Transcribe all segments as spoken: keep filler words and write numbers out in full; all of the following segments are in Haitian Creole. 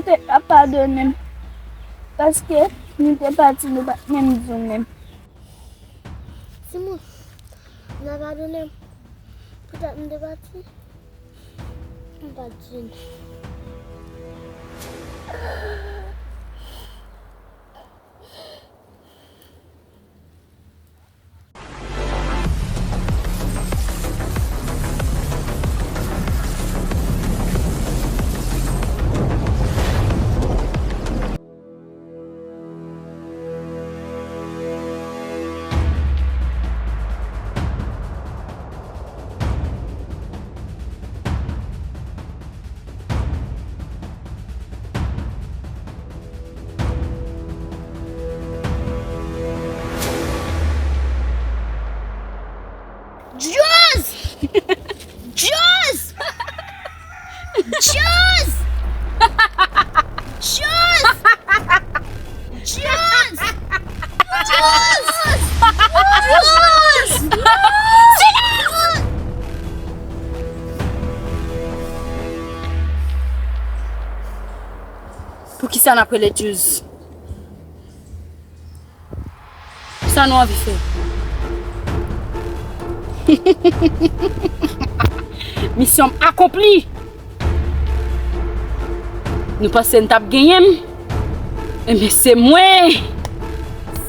Ou te ka padone m, paske nou te pati, nou pa t menm di w menm. Timoun, n a padone m. Poutèt m te pati, m pa t di nou. Djouz! Djouz! Djouz! Djouz! Djouz! Djouz! Djouz! Poukisa n ap rele Djouz? Sa nou anvi fè? Misyon m akonpli. Nou panse n t ap genyen m? Ebyen, se mwen.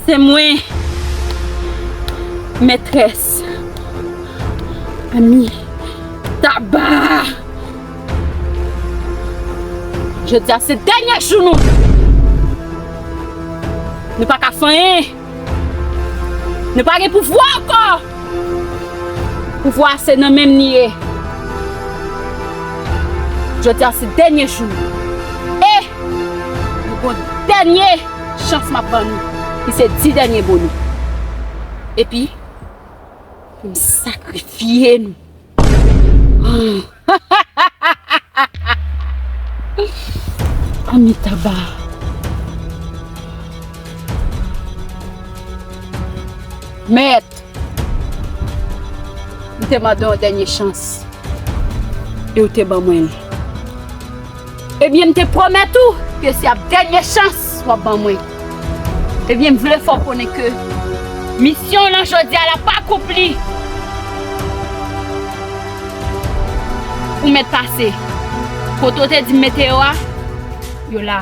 Se mwen. Mètrès. Ami. Taba. Jodi a se dènye jou nou. Nou pa ka fè anyen. Nou pa gen pouvwa ankò. Pouvwa a se nan men m li ye. Jodi a se dènye jou nou. E nou gon dènye chans m ap ban nou. Ki se di dènye mo nou. Epi, pou m sakrifye nou. Amitabha. Mèt, m te mande w yon dènye chans. E w te ban mwen l. Ebyen, m te pwomèt ou ke se ap dènye chans w ap ban mwen. Ebyen, m vle fè w konnen ke misyon w lan jodi a la pa akonpli. Ou mèt pase. Kote w te di m mete yo a, yo la.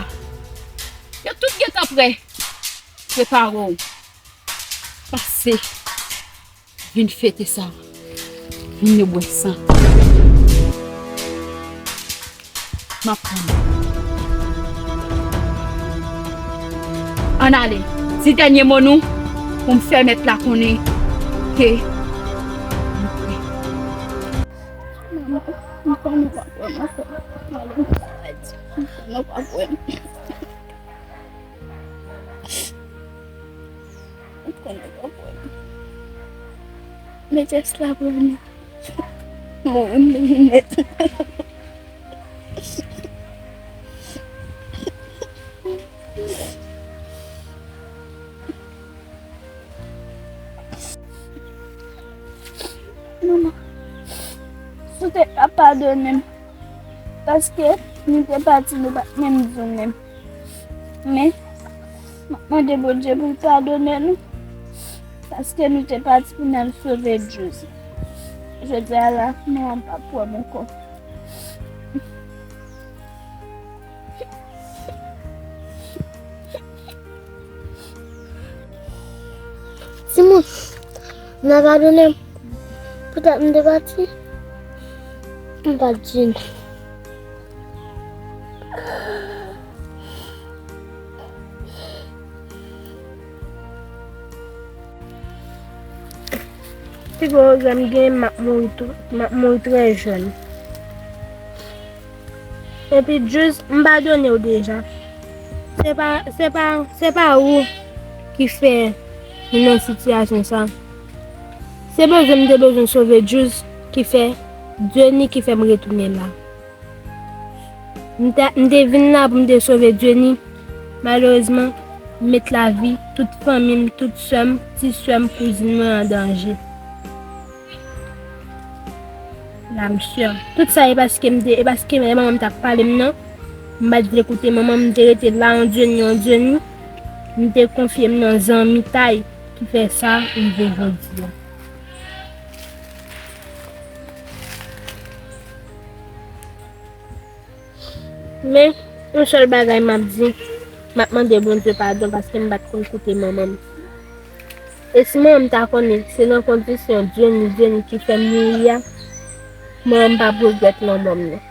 Yo tout gentan prè. Prepare w. Pase. Vin fete sa. Vin yo bwè san. M ap pran. Ann ale. Di dènye mo nou pou m fè mèt la konnen ke nou prè. Manman, m konnen w ap wè m ankò. Mwen konnen w ap wè m. Ou konnen w ap wè m. Mètrès la pran m. Mwen menm li nèt. Manman, si w te ka padone m, paske nou te pati, nou pa t menm di w menm. Men, m ap mande Bondye pou l padone nou, paske nou te pati pou n al sove Djouz. Jodi a la, manman m p ap wè m ankò. Timoun, n a padone m. Poutèt m te pati, m pa t di nou. Pi gwo regrè m genyen, m ap mouri tou, m ap mouri trè jèn. Epi Djouz, m padone w deja. Se pa, se pa, se pa ou ki fè m nan sitiyasyon sa. Se bezwen m te bezwen sove Djouz ki fè, Djeni ki fè m retounen la. M te, m te vin la pou m te sove Djeni. Malerezman, m met lavi tout fanmi m, tout sè m, ti sè m, kouzin mwen an danje. La, mesye. Tout sa, e paske m te, e paske manman m t ap pale m nan. M pa t vle koute manman m, m te rete la, on Dieu ni, on Dieu ni. M te konfye m nan zanmitay ki fè sa rive jodi a. Men, yon sèl bagay m ap di, m ap mande Bondye padon paske m pa t konn koute manman m. E si manman m ta konnen se nan kondisyon Dieu ni, Dieu ni ki fè m mouri a, manman m p ap regrèt lanmò m nan.